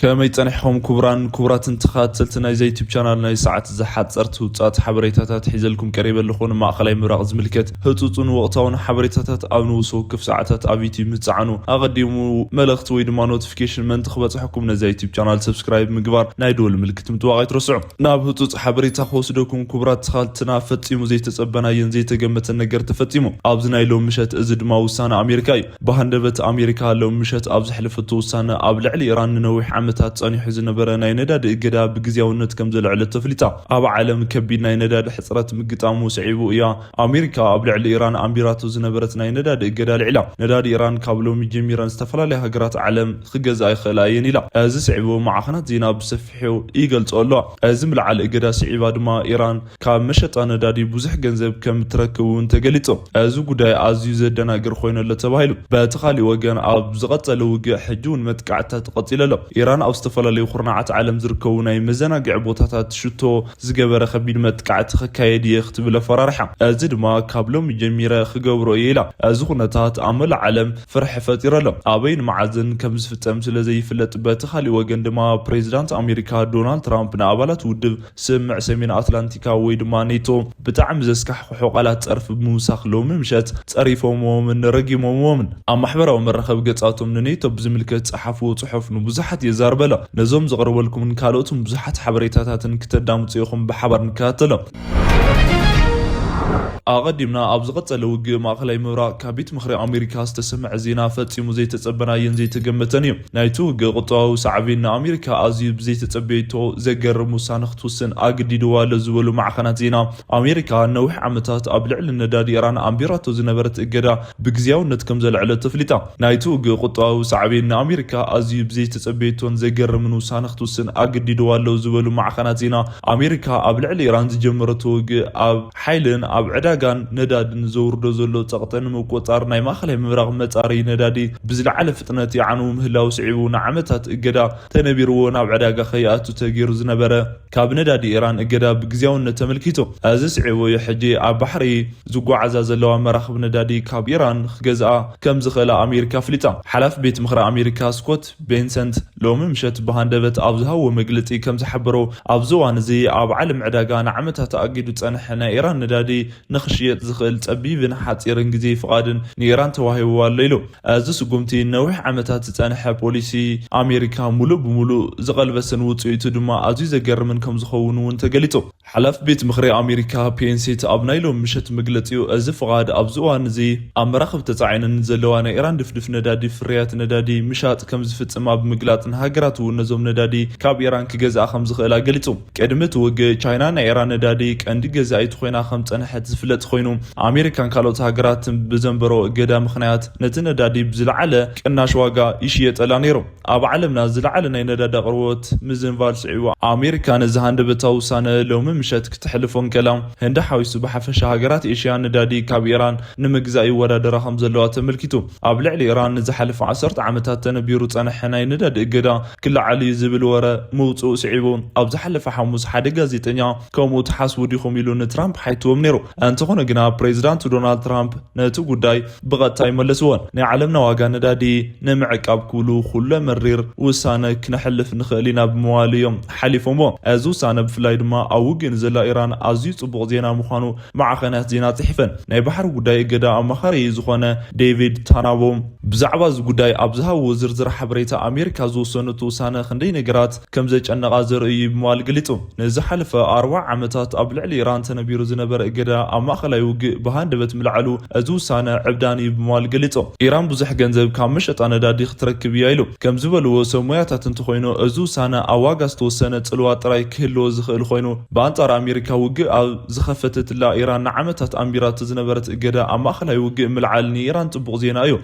ከመይ ጸኒሕኹም ክቡራን ክቡራትን ተኸታተልቲ ናይዛ ዩቲዩብ ቻናል? ናይ ሰዓት ዝሓጸርቲ ውጻት ሓበሬታታት ሒዘልኩም ቀሪበ ኣለኹ። ንማእኸላይ ምብራቕ ዝምልከት ህጹጽን ወቕታውን ሓበሬታታት ኣብ ንኡስ ወከፍ ሰዓታት ኣብ ዩቲዩብ ምጽዓኑ ኣቐዲሙ መልእኽቲ ወይ ድማ ኖቲፊኬሽን ምእንቲ ክበጽሐኩም ነዛ ዩቲዩብ ቻናል ሰብስክራይብ ምግባር ናይ ደወል ምልክት ምጥዋቕ ኣይትረስዑ። ናብ ህጹጽ ሓበሬታ ክወስደኩም ክቡራት ተኸታተልትና፣ ፈጺሙ ዘይተጸበናየን ዘይተገመተን ነገር ተፈጺሙ። ኣብዚ ናይ ሎም ምሸት እዚ ድማ ውሳነ ኣሜሪካ እዩ። ብሃንደበት ኣሜሪካ ሎም ምሸት ኣብ ዘሕለፈቶ ውሳነ ኣብ ልዕሊ ኢራን ንነዊሕ ዓመታት ጸኒሑ ዝነበረ ናይ ነዳዲ እገዳ ብግዝያውነት ከም ዘልዐለት ተፍሊጣ። ኣብ ዓለም ከቢድ ናይ ነዳዲ ሕጽረት ምግጣሙ ስዒቡ እያ ኣሜሪካ ኣብ ልዕሊ ኢራን ኣንቢራቶ ዝነበረት ናይ ነዳዲ እገዳ ልዒላ። ነዳዲ ኢራን ካብ ሎሚ ጀሚረን ዝተፈላለያ ሃገራት ዓለም ክገዝኣ ይኽእላ እየን ኢላ። እዚ ስዒቡ ማዕኸናት ዜና ብሰፊሑ ይገልጾ ኣለዋ። እዚ ምልዓል እገዳ ስዒባ ድማ ኢራን ካብ መሸጣ ነዳዲ ብዙሕ ገንዘብ ከም ትረክብ እውን ተገሊጹ። እዚ ጉዳይ ኣዝዩ ዘደናግር ኮይኑ ኣሎ ተባሂሉ። በቲ ካሊእ ወገን ኣብ ዝቐጸለ ውግእ ሕጂ እውን መጥቃዕትታት ቀጺሉ ኣሎ። ኢራን ኣብ ዝተፈላለዩ ኩርናዓት ዓለም ዝርከቡ ናይ መዘናግዒ ቦታታት ሽቶ ዝገበረ ከቢድ መጥቃዕቲ ክካየድ እየ ክትብል ኣፈራርሓ። እዚ ድማ ካብ ሎሚ ጀሚረ ክገብሮ እየ ኢላ። እዚ ኩነታት ኣብ መላእ ዓለም ፍርሒ ፈጢሩ ኣሎ። ኣበይን መዓዝን ከም ዝፍጸም ስለ ዘይፍለጥ፣ በቲ ካሊእ ወገን ድማ ፕሬዚዳንት ኣሜሪካ ዶናልድ ትራምፕ ንኣባላት ውድብ ስምምዕ ሰሜን ኣትላንቲካ ወይ ድማ ኔቶ ብጣዕሚ ዘስካሕክሑ ቃላት ጸርፊ ብምውሳኽ ሎሚ ምሸት ጸሪፎምዎምን ረጊሞምዎምን። ኣብ ማሕበራዊ መራኸቢ ገጻቶም ንኔቶ ብዝምልከት ዝጸሓፍዎ ጽሑፍ ንብዙሓት የዛርበ ኣሎ። ነዞም ዘቕርበልኩምን ካልኦትን ብዙሓት ሓበሬታታትን ክተዳምጹ ኢኹም። ብሓባር ንከታተሎም። ኣቐዲምና ኣብ ዝቐጸለ ውግእ ማእኸላይ ምብራቕ ካብ ቤት ምኽሪ ኣሜሪካ ዝተሰምዐ ዜና ፈጺሙ ዘይተጸበናየን ዘይተገመተን እዩ። ናይቲ ውግእ ቁጠባዊ ሳዕቤን ንኣሜሪካ ኣዝዩ ብዘይተጸበየቶ ዘገርም ውሳነ ክትውስን ኣግዲድዋ ኣሎ ዝበሉ ማዕኸናት ዜና፣ ኣሜሪካ ነዊሕ ዓመታት ኣብ ልዕሊ ነዳዲ ኢራን ኣንቢራቶ ዝነበረት እገዳ ብግዝያውነት ከም ዘልዐለት ተፍሊጣ። ናይቲ ውግእ ቁጠባዊ ሳዕቤን ንኣሜሪካ ኣዝዩ ብዘይተጸበየቶን ዘገርምን ውሳነ ክትውስን ኣግዲድዋ ኣሎ ዝበሉ ማዕኸናት ዜና፣ ኣሜሪካ ኣብ ልዕሊ ኢራን ዝጀመረቶ ውግእ ኣብ ሓይልን ኣብ ዕዳጋን ነዳድን ዘውርዶ ዘሎ ጸቕጢ ንምቁጽጻር ናይ ማእኸላይ ምብራቕ መጻረዪ ነዳዲ ብዝለዓለ ፍጥነት ይዓንው ምህላው ስዒቡ ንዓመታት እገዳ ተነቢርዎ ናብ ዕዳጋ ከይኣቱ ተገይሩ ዝነበረ ካብ ነዳዲ ኢራን እገዳ ብግዝያውነት ተመልኪቱ። እዚ ስዒቡ እዩ ሕጂ ኣብ ባሕሪ ዝጓዓዛ ዘለዋ መራኽብ ነዳዲ ካብ ኢራን ክገዝኣ ከም ዝኽእላ ኣሜሪካ ኣፍሊጣ። ሓላፊ ቤት ምኽሪ ኣሜሪካ ስኮት ቤንሰንት ሎሚ ምሸት ብሃንደበት ኣብ ዝሃቦ መግለጺ ከም ዝሓበሮ፣ ኣብዚ እዋን እዚ ኣብ ዓለም ዕዳጋ ንዓመታት ተኣጊዱ ዝጸንሐ ናይ ኢራን ነዳዲ ንኽሽየጥ ዝኽእል ጸቢብን ሓጺርን ግዜ ፍቓድን ንኢራን ተዋሂብዋ ኣሎ ኢሉ። እዚ ስጉምቲ ነዊሕ ዓመታት ዝጸንሐ ፖሊሲ ኣሜሪካ ሙሉእ ብሙሉእ ዝቐልበስን ውጽኢቱ ድማ ኣዝዩ ዘገርምን ከም ዝኸውን እውን ተገሊጹ። ሓላፊ ቤት ምኽሪ ኣሜሪካ ፔንሴት ኣብ ናይ ሎም ምሸት መግለጺኡ፣ እዚ ፍቓድ ኣብዚ እዋን እዚ ኣብ መራኽብ ተጻዒነን ዘለዋ ናይ ኢራን ድፍድፍ ነዳዲ ፍርያት ነዳዲ ምሻጥ ከም ዝፍጽማ ብምግላጽ፣ ንሃገራት እውን ነዞም ነዳዲ ካብ ኢራን ክገዝኣ ከም ዝኽእላ ገሊጹ። ቅድሚ እቲ ውግእ ቻይና ናይ ኢራን ነዳዲ ቀንዲ ገዛኢት ኮይና ከም ጸንሐት ዝፍለጥ ኮይኑ፣ ኣሜሪካን ካልኦት ሃገራትን ብዘንበሮ እገዳ ምኽንያት ነቲ ነዳዲ ብዝለዓለ ቅናሽ ዋጋ ይሽየጠላ ነይሩ። ኣብ ዓለምና ዝለዓለ ናይ ነዳዲ ኣቕርቦት ምዝንባል ስዒቡ፣ ኣሜሪካ ነዚ ሃንደበታዊ ውሳነ ሎሚ ምሸት ክትሕልፎ እንከላ፣ ህንዲ ሓዊሱ ብሓፈሻ ሃገራት ኤሽያ ነዳዲ ካብ ኢራን ንምግዛእ ይወዳደራ ከም ዘለዋ ተመልኪቱ። ኣብ ልዕሊ ኢራን ንዝሓለፈ ዓሰርተ ዓመታት ተነቢሩ ጸንሐ ናይ ነዳዲ እገዳ ክለዓል እዩ ዝብል ወረ ምውጽኡ ስዒቡ፣ ኣብ ዝሓለፈ ሓሙስ ሓደ ጋዜጠኛ ከምኡ ትሓስቡ ዲኹም ኢሉ ንትራምፕ ሓይትዎም ነይሩ። እንተኾነ ግና ፕሬዚዳንት ዶናልድ ትራምፕ ነቲ ጉዳይ ብቐጥታ ኣይመለስዎን። ናይ ዓለምና ዋጋ ነዳዲ ንምዕቃብ ክብሉ ኩለ መሪር ውሳነ ክነሕልፍ ንኽእል ኢና ብምባል እዮም ሓሊፎምዎ። እዚ ውሳነ ብፍላይ ድማ ኣብ ውግእ ንዘላ ኢራን ኣዝዩ ጽቡቕ ዜና ምዃኑ ማዕኸናት ዜና ጽሒፈን። ናይ ባሕሪ ጉዳይ እገዳ ኣማኻሪ ዝኾነ ዴቪድ ታናቦ ብዛዕባ እዚ ጉዳይ ኣብ ዝሃብዎ ዝርዝር ሓበሬታ፣ ኣሜሪካ ዝወሰነቶ ውሳነ ክንደይ ነገራት ከም ዘጨነቓ ዘርኢ እዩ ብምባል ገሊጹ። ንዝሓለፈ ኣርብዓ ዓመታት ኣብ ልዕሊ ኢራን ተነቢሩ ዝነበረ እገዳ ኣብ ማእኸላይ ውግእ ብሃንደበት ምልዓሉ፣ እዚ ውሳነ ዕብዳን እዩ ብምባል ገሊጹ። ኢራን ብዙሕ ገንዘብ ካብ መሸጣ ነዳዲ ክትረክብ እያ ኢሉ። ከም ዝበልዎ ሰብ ሞያታት እንተኾይኑ፣ እዚ ውሳነ ኣብ ዋጋ ዝተወሰነ ጽልዋ ጥራይ ክህልዎ ዝኽእል ኮይኑ፣ ብኣንጻር ኣሜሪካ ውግእ ኣብ ዝኸፈተትላ ኢራን ንዓመታት ኣንቢራቶ ዝነበረት እገዳ ኣብ ማእኸላይ ውግእ ምልዓል ንኢራን ጽቡቕ ዜና እዩ።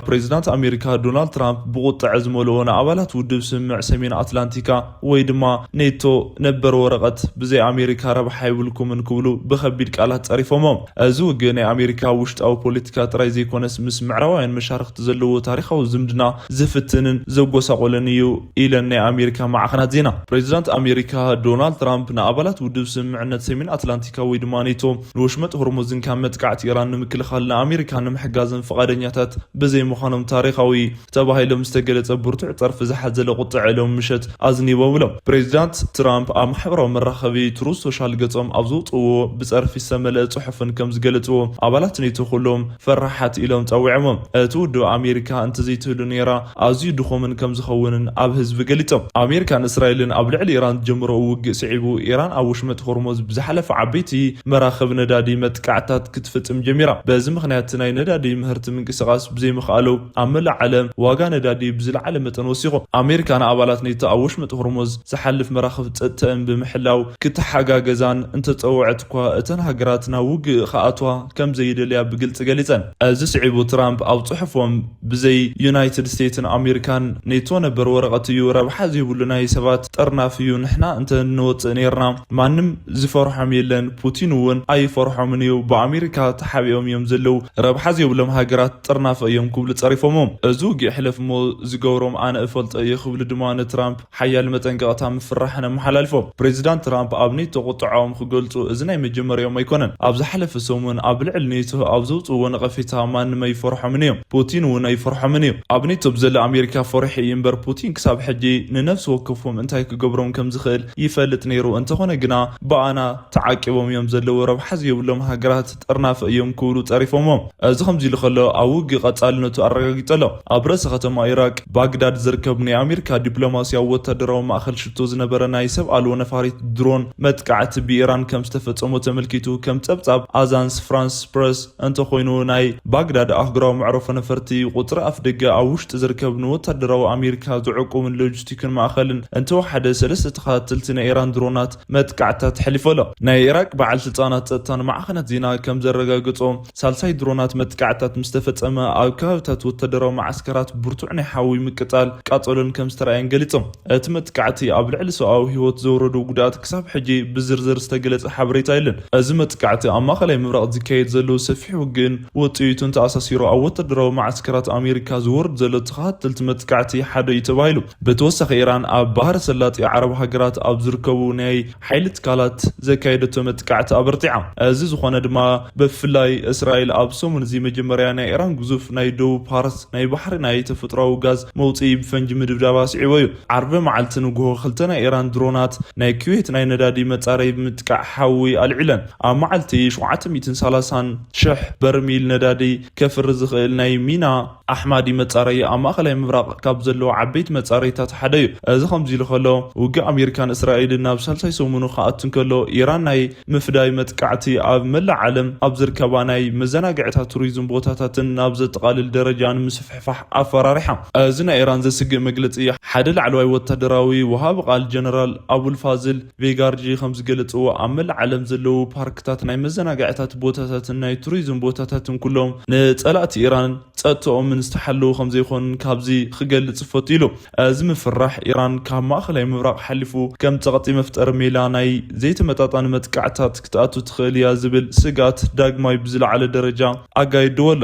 ፕሬዚዳንት ኣሜሪካ ዶናልድ ትራምፕ ብቑጥዐ ዝመልኦ ንኣባላት ውድብ ስምምዕ ሰሜን ኣትላንቲካ ወይ ድማ ኔቶ ነበር ወረቐት ብዘይ ኣሜሪካ ረብሓ የብልኩምን ክብሉ ብኸቢድ ቃላት ጸሪፎሞም። እዚ ውግእ ናይ ኣሜሪካ ውሽጣዊ ፖለቲካ ጥራይ ዘይኮነስ ምስ ምዕራባውያን መሻርኽቲ ዘለዎ ታሪኻዊ ዝምድና ዝፍትንን ዘጎሳቆለን እዩ ኢለን ናይ ኣሜሪካ ማዕኸናት ዜና። ፕሬዚዳንት ኣሜሪካ ዶናልድ ትራምፕ ንኣባላት ውድብ ስምምዕነት ሰሜን ኣትላንቲካ ወይ ድማ ኔቶ ንወሽመጥ ሆርሙዝን ካብ መጥቃዕቲ ኢራን ንምክልኻል ንኣሜሪካ ንምሕጋዝን ፍቓደኛታት ብዘይምዃ ምዃኖም ታሪኻዊ ተባሂሎም ዝተገለጸ ብርቱዕ ጸርፊ ዝሓዘለ ቁጥዐ ሎም ምሸት ኣዝኒቦም ብሎም። ፕሬዚዳንት ትራምፕ ኣብ ማሕበራዊ መራኸቢ ትሩዝ ሶሻል ገጾም ኣብ ዘውፅእዎ ብጸርፊ ዝተመልአ ጽሑፍን ከም ዝገለጽዎ፣ ኣባላት ኔቶ ኩሎም ፈራሓት ኢሎም ጸዊዖሞም። እቲ ውድብ ኣሜሪካ እንተዘይትህሉ ነይራ ኣዝዩ ድኹምን ከም ዝኸውንን ኣብ ህዝቢ ገሊጾም። ኣሜሪካን እስራኤልን ኣብ ልዕሊ ኢራን ዝጀመረኦ ውግእ ስዒቡ፣ ኢራን ኣብ ወሽመጥ ሆርሞዝ ብዝሓለፈ ዓበይቲ መራኸብ ነዳዲ መጥቃዕታት ክትፍጽም ጀሚራ። በዚ ምኽንያት ናይ ነዳዲ ምህርቲ ምንቅስቓስ ብዘይምኽኣሉ ኣብ መላእ ዓለም ዋጋ ነዳዲ ብዝለዓለ መጠን ወሲኹ። ኣሜሪካ ንኣባላት ኔቶ ኣብ ወሽመጥ ሆርሞዝ ዝሓልፍ መራኽብ ጸጥተን ብምሕላው ክትሓጋገዛን እንተጸውዐት እኳ፣ እተን ሃገራት ናብ ውግእ ክኣትዋ ከም ዘይደልያ ብግልጺ ገሊጸን። እዚ ስዒቡ ትራምፕ ኣብ ጽሑፎም፣ ብዘይ ዩናይትድ ስቴትስን ኣሜሪካን ኔቶ ነበር ወረቐት እዩ፣ ረብሓ ዘይብሉ ናይ ሰባት ጥርናፍ እዩ፣ ንሕና እንተ ንወጽእ ነይርና ማንም ዝፈርሖም የለን፣ ፑቲን እውን ኣይፈርሖምን እዩ፣ ብኣሜሪካ ተሓቢኦም እዮም ዘለዉ፣ ረብሓ ዘይብሎም ሃገራት ጥርናፈ እዮም ክብሉ ጸሪፎሞም። እዚ ውግእ ሕለፍ እሞ ዝገብሮም ኣነ እፈልጦ እየ ክብሉ ድማ ንትራምፕ ሓያል መጠንቀቕታ ምፍርራሕን ኣመሓላልፎም። ፕሬዚዳንት ትራምፕ ኣብ ኔቶ ቁጥዖም ክገልጹ እዚ ናይ መጀመርያኦም ኣይኮነን። ኣብ ዝሓለፈ ሰሙን ኣብ ልዕሊ ኔቶ ኣብ ዘውፅእዎ ነቐፌታ ማንም ኣይፈርሖምን እዮም፣ ፑቲን እውን ኣይፈርሖምን እዩ። ኣብ ኔቶ ብዘለ ኣሜሪካ ፈሪሑ እዩ እምበር ፑቲን ክሳብ ሕጂ ንነፍሲ ወከፎም እንታይ ክገብሮም ከም ዝኽእል ይፈልጥ ነይሩ። እንተኾነ ግና ብኣና ተዓቂቦም እዮም ዘለዉ፣ ረብሓ ዘይብሎም ሃገራት ጥርናፈ እዮም ክብሉ ጸሪፎሞም። እዚ ከምዚ ኢሉ ከሎ ኣብ ውግእ ቀጻልነቱ ኣረጋጊጹ ኣሎ። ኣብ ርእሲ ከተማ ኢራቅ ባግዳድ ዝርከብ ናይ ኣሜሪካ ዲፕሎማሲያዊ ወታደራዊ ማእኸል ሽቶ ዝነበረ ናይ ሰብ ኣልቦ ነፋሪት ድሮን መጥቃዕቲ ብኢራን ከም ዝተፈጸሞ ተመልኪቱ፣ ከም ጸብጻብ ኣዛንስ ፍራንስ ፕረስ እንተኾይኑ፣ ናይ ባግዳድ ኣህጉራዊ መዕረፎ ነፈርቲ ቁጽሪ ኣፍደገ ኣብ ውሽጢ ዝርከብ ንወታደራዊ ኣሜሪካ ዝዕቁብን ሎጂስቲክን ማእኸልን እንተወሓደ ሰለስተ ተኸታተልቲ ናይ ኢራን ድሮናት መጥቃዕትታት ተሕሊፉ ኣሎ። ናይ ኢራቅ በዓል ስልጣናት ጸጥታን ማዕኸናት ዜና ከም ዘረጋገጾ፣ ሳልሳይ ድሮናት መጥቃዕትታት ምስ ተፈጸመ ኣብ ከባቢታት ወታደራዊ መዓስከራት ብርቱዕ ናይ ሓዊ ምቅጻል ቃጸሎን ከም ዝተረኣየን ገሊጾም። እቲ መጥቃዕቲ ኣብ ልዕሊ ሰብኣዊ ህይወት ዘውረዶ ጉድኣት ክሳብ ሕጂ ብዝርዝር ዝተገለጸ ሓበሬታ የለን። እዚ መጥቃዕቲ ኣብ ማእኸላይ ምብራቕ ዝካየድ ዘሎ ሰፊሕ ውግእን ውጽኢቱን ተኣሳሲሩ ኣብ ወታደራዊ መዓስከራት ኣሜሪካ ዝወርድ ዘሎ ተኸታተልቲ መጥቃዕቲ ሓደ እዩ ተባሂሉ። ብተወሳኺ ኢራን ኣብ ባህረ ሰላጤ ዓረብ ሃገራት ኣብ ዝርከቡ ናይ ሓይሊ ትካላት ዘካየደቶ መጥቃዕቲ ኣበርቲዓ። እዚ ዝኾነ ድማ ብፍላይ እስራኤል ኣብ ሰሙን እዚ መጀመርያ ናይ ኢራን ግዙፍ ናይ ደቡብ ፋርስ ናይ ባሕሪ ናይ ተፈጥሮኣዊ ጋዝ መውፅኢ ብፈንጂ ምድብዳባ ስዒቦ እዩ። ዓርቢ መዓልቲ ንግሆ ክልተ ናይ ኢራን ድሮናት ናይ ኩዌት ናይ ነዳዲ መጻረይ ብምጥቃዕ ሓዊ ኣልዒለን። ኣብ መዓልቲ ሸውዓተ ሚእትን ሰላሳን ሽሕ በርሚል ነዳዲ ከፍሪ ዝኽእል ናይ ሚና ኣሕማዲ መጻረይ ኣብ ማእኸላይ ምብራቕ ካብ ዘለዎ ዓበይቲ መጻረይታት ሓደ እዩ። እዚ ከምዚ ኢሉ ከሎ፣ ውግእ ኣሜሪካን እስራኤልን ናብ ሳልሳይ ሰሙኑ ክኣቱ እንከሎ፣ ኢራን ናይ ምፍዳይ መጥቃዕቲ ኣብ መላእ ዓለም ኣብ ዝርከባ ናይ መዘናግዕታት ቱሪዝም ቦታታትን ናብ ዘጠቓልል ደረጃ ንምስፍሕፋሕ ኣፈራሪሓ። እዚ ናይ ኢራን ዘስግእ መግለጺ ሓደ ላዕለዋይ ወታደራዊ ወሃቢ ቃል ጀነራል ኣቡልፋዝል ቬጋርጂ ከም ዝገለጽዎ፣ ኣብ መላእ ዓለም ዘለዉ ፓርክታት ናይ መዘናግዕታት ቦታታትን ናይ ቱሪዝም ቦታታትን ኩሎም ንጸላእቲ ኢራን ጸጥተኦምን ዝተሓለዉ ከም ዘይኮኑን ካብዚ ክገልጽ እፈቱ ኢሉ። እዚ ምፍራሕ ኢራን ካብ ማእኸላይ ምብራቕ ሓሊፉ ከም ጸቕጢ መፍጠሪ ሜላ ናይ ዘይተመጣጣኒ መጥቃዕታት ክትኣቱ ትኽእል እያ ዝብል ስግኣት ዳግማይ ብዝለዓለ ደረጃ ኣጋይድዎ ኣሎ።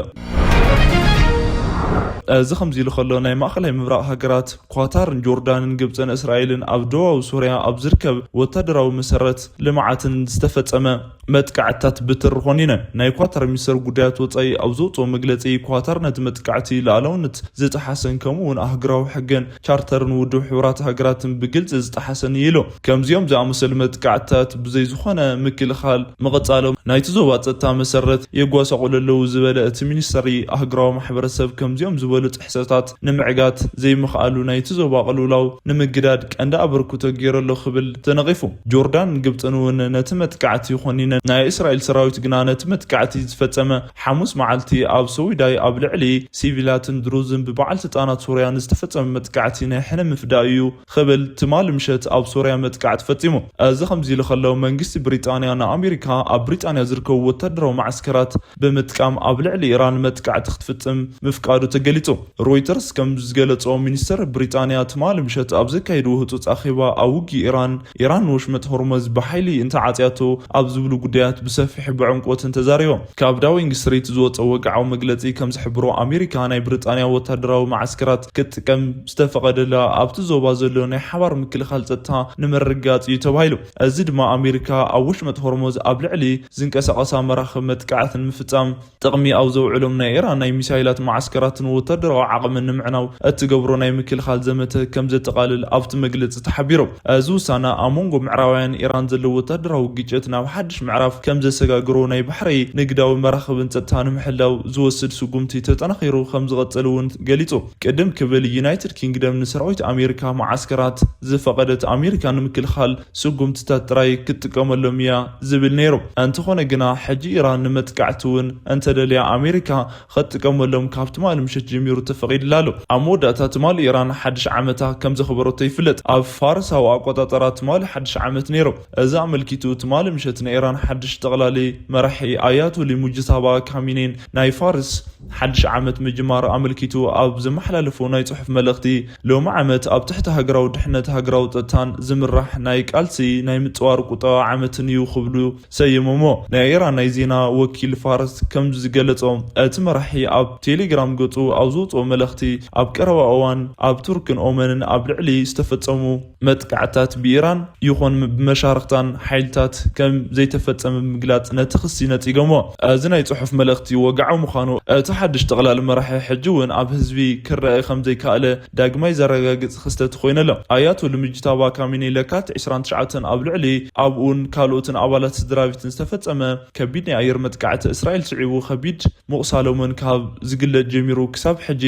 እዚ ከምዚ ኢሉ ከሎ፣ ናይ ማእኸላይ ምብራቕ ሃገራት ኳታርን ጆርዳንን ግብፅን እስራኤልን ኣብ ደቡባዊ ሶርያ ኣብ ዝርከብ ወታደራዊ መሰረት ልምዓትን ዝተፈጸመ መጥቃዕትታት ብትሪ ኮኒነን። ናይ ኳታር ሚኒስተር ጉዳያት ወጻኢ ኣብ ዘውፅኦ መግለፂ፣ ኳታር ነቲ መጥቃዕቲ ሉዓላውነት ዝጠሓሰን ከምኡ እውን ኣህጉራዊ ሕግን ቻርተርን ውድብ ሕቡራት ሃገራትን ብግልፂ ዝጠሓሰን እዩ ኢሉ። ከምዚኦም ዝኣመሰሉ መጥቃዕትታት ብዘይ ዝኾነ ምክልኻል ምቕጻሎም ናይቲ ዞባ ጸጥታ መሰረት የጓሳቑሉ ኣለዉ ዝበለ እቲ ሚኒስተር፣ ኣህጉራዊ ማሕበረሰብ ከምዚኦም ዝበሉ ጥሕሰታት ንምዕጋት ዘይምኽኣሉ ናይቲ ዞባ ቅልውላው ንምግዳድ ቀንዲ ኣበርክቶ ገይሩ ኣሎ ክብል ተነቒፉ። ጆርዳን ግብፅን እውን ነቲ መጥቃዕቲ ኮኒነን፣ ናይ እስራኤል ሰራዊት ግና ነቲ መጥቃዕቲ ዝፈጸመ ሓሙስ መዓልቲ ኣብ ሰዊዳይ ኣብ ልዕሊ ሲቪላትን ድሩዝን ብበዓል ስልጣናት ሶርያ ንዝተፈጸመ መጥቃዕቲ ናይ ሕነ ምፍዳይ እዩ ክብል ትማሊ ምሸት ኣብ ሶርያ መጥቃዕቲ ፈጺሙ። እዚ ከምዚ ኢሉ ከሎ፣ መንግስቲ ብሪጣንያ ንኣሜሪካ ኣብ ብሪጣንያ ዝርከቡ ወታደራዊ መዓስከራት ብምጥቃም ኣብ ልዕሊ ኢራን መጥቃዕቲ ክትፍጽም ምፍቃዱ ተገሊጹ። ሮይተርስ ከም ዝገለጾ፣ ሚኒስተር ብሪጣንያ ትማሊ ምሸት ኣብ ዘካየድዎ ህጹጽ ኣኼባ ኣብ ውግእ ኢራን፣ ኢራን ንወሽመጥ ሆርሙዝ ብሓይሊ እንተዓጽያቶ ኣብ ዝብሉ ጉዳያት ብሰፊሕ ብዕምቆትን ተዛሪቦም። ካብ ዳውኒንግ ስትሪት ዝወፀ ወግዓዊ መግለፂ ከም ዝሕብሮ፣ ኣሜሪካ ናይ ብሪጣንያ ወታደራዊ መዓስከራት ክትጥቀም ዝተፈቐደላ ኣብቲ ዞባ ዘሎ ናይ ሓባር ምክልኻል ጸጥታ ንምርግጋጽ እዩ ተባሂሉ። እዚ ድማ ኣሜሪካ ኣብ ወሽመጥ ሆርሙዝ ኣብ ልዕሊ ዝንቀሳቐሳ መራኽብ መጥቃዕቲ ንምፍጻም ጥቕሚ ኣብ ዘውዕሎም ናይ ኢራን ናይ ሚሳይላት መዓስከራትን ወታደራዊ ዓቕምን ንምዕናው እትገብሮ ናይ ምክልኻል ዘመተ ከም ዘጠቓልል ኣብቲ መግለጺ ተሓቢሩ። እዚ ውሳነ ኣብ መንጎ ምዕራባውያን ኢራን ዘለዎ ወታደራዊ ግጭት ናብ ሓድሽ ምዕራፍ ከም ዘሰጋግሮ፣ ናይ ባሕሪ ንግዳዊ መራኽብን ጸጥታ ንምሕላው ዝወስድ ስጉምቲ ተጠናኺሩ ከም ዝቐጽል እውን ገሊጹ። ቅድም ክብል ዩናይትድ ኪንግደም ንሰራዊት ኣሜሪካ መዓስከራት ዝፈቐደት ኣሜሪካ ንምክልኻል ስጉምትታት ጥራይ ክትጥቀመሎም እያ ዝብል ነይሩ። እንተኾነ ግና ሕጂ ኢራን ንመጥቃዕቲ እውን እንተደልያ ኣሜሪካ ክትጥቀመሎም ካብ ትማሊ ምሸት ጀሚሩ ተፈቒድላ ኣሎ። ኣብ መወዳእታ ትማሊ ኢራን ሓድሽ ዓመታ ከም ዘኽበረቶ ይፍለጥ። ኣብ ፋርሳዊ ኣቆጻጽራ ትማሊ ሓድሽ ዓመት ነይሩ። እዚ ኣመልኪቱ ትማሊ ምሸት ናይ ኢራን ሓድሽ ጠቕላሊ መራሒ ኣያቶሊ ሙጅታባ ካሚኔን ናይ ፋርስ ሓድሽ ዓመት ምጅማር ኣመልኪቱ ኣብ ዘመሓላለፎ ናይ ጽሑፍ መልእኽቲ፣ ሎሚ ዓመት ኣብ ትሕቲ ሃገራዊ ድሕነት ሃገራዊ ጸጥታን ዝምራሕ ናይ ቃልሲ ናይ ምጽዋር ቁጠባ ዓመትን እዩ ክብሉ ሰይሞሞ። ናይ ኢራን ናይ ዜና ወኪል ፋርስ ከም ዝገለጾ፣ እቲ መራሒ ኣብ ቴሌግራም ገጹ ኣብ ዝወጽኦ መልእኽቲ፣ ኣብ ቀረባ እዋን ኣብ ቱርክን ኦመንን ኣብ ልዕሊ ዝተፈጸሙ መጥቃዕታት ብኢራን ይኹን ብመሻርኽታን ሓይልታት ከም ዘይተፈጸመ ብምግላጽ ነቲ ክሲ ነጺጎሞ። እዚ ናይ ጽሑፍ መልእኽቲ ወግዓዊ ምዃኑ እቲ ሓድሽ ጠቕላሊ መራሒ ሕጂ እውን ኣብ ህዝቢ ክረአ ከም ዘይከኣለ ዳግማይ ዘረጋግጽ ክስተት ኮይኑ ኣሎ። ኣያቶሊ ሙጅታባ ካሚኒ ለካቲት ዕስራን ትሽዓተን ኣብ ልዕሊ ኣብኡን ካልኦትን ኣባላት ስድራ ቤትን ዝተፈጸመ ከቢድ ናይ ኣየር መጥቃዕቲ እስራኤል ስዒቡ ከቢድ ምቑሳሎምን ካብ ዝግለጽ ጀሚሩ ክሳብ ሕጂ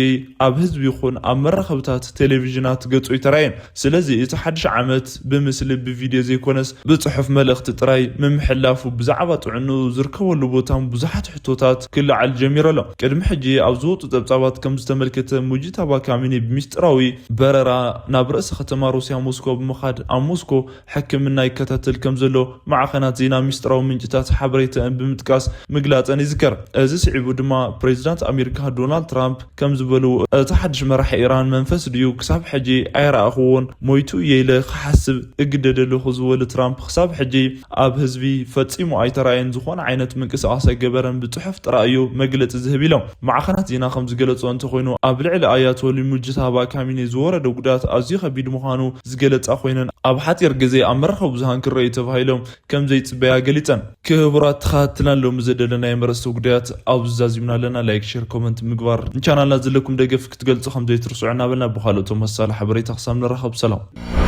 ኣብ ህዝቢ ይኹን ኣብ መራኸብታት ቴሌቪዥናት ገጹ ኣይተራእየን። ስለዚ እቲ ሓድሽ ዓመት ብምስሊ ብቪድዮ ዘይኮነስ ብጽሑፍ መልእኽቲ ጥራይ ምምሕላፉ ብዛዕባ ጥዕንኡ ዝርከበሉ ቦታን ብዙሓት ሕቶታት ክለዓል ጀሚሩ ኣሎ። ቅድሚ ሕጂ ኣብ ዝወጹ ጸብጻባት ከም ዝተመልከተ ሙጂታባ ካሚኒ ብሚስጥራዊ በረራ ናብ ርእሰ ከተማ ሩስያ ሞስኮ ብምኻድ ኣብ ሞስኮ ሕክምና ይከታተል ከም ዘሎ ማዕኸናት ዜና ሚስጥራዊ ምንጭታት ሓበሬተን ብምጥቃስ ምግላጸን ይዝከር። እዚ ስዒቡ ድማ ፕሬዚዳንት ኣሜሪካ ዶናልድ ትራምፕ ከም ዝበሉ እቲ ሓድሽ መራሒ ኢራን መንፈስ ድዩ ክሳብ ሕጂ ኣይረኣኽዎን፣ ሞይቱ እየ ኢለ ክሓስብ እግደድ ኣለኹ ዝበሉ ትራምፕ ክሳብ ሕጂ ኣብ ህዝቢ ፈጺሙ ኣይተራእየን፣ ዝኾነ ዓይነት ምንቅስቃስ ኣይገበረን፣ ብጽሑፍ ጥራይ እዩ መግለጺ ዝህብ ኢሎም። ማዕኸናት ዜና ከም ዝገለጾ እንተኾይኑ ኣብ ልዕሊ ኣያቶሊ ሙጅታባ ካሚኒ ዝወረደ ጉዳት ኣዝዩ ከቢድ ምዃኑ ዝገለጻ ኮይነን ኣብ ሓጺር ግዜ ኣብ መራኸቢ ብዙሃን ክረኣዩ ተባሂሎም ከም ዘይጽበያ ገሊጸን። ክቡራት ተኸታተልትና ሎሚ ዘደለናዮ መረስቲ ጉዳያት ኣብዚ ዛዚምና ኣለና። ላይክ፣ ሼር፣ ኮመንት ምግባር ንቻናልና ዘለኩም ደገፍ ክትገልጹ ከም ዘይትርስዑ እናበልና ብኻልኦት ተመሳሳሊ ሓበሬታ ክሳብ ንራኸብ ሰላም።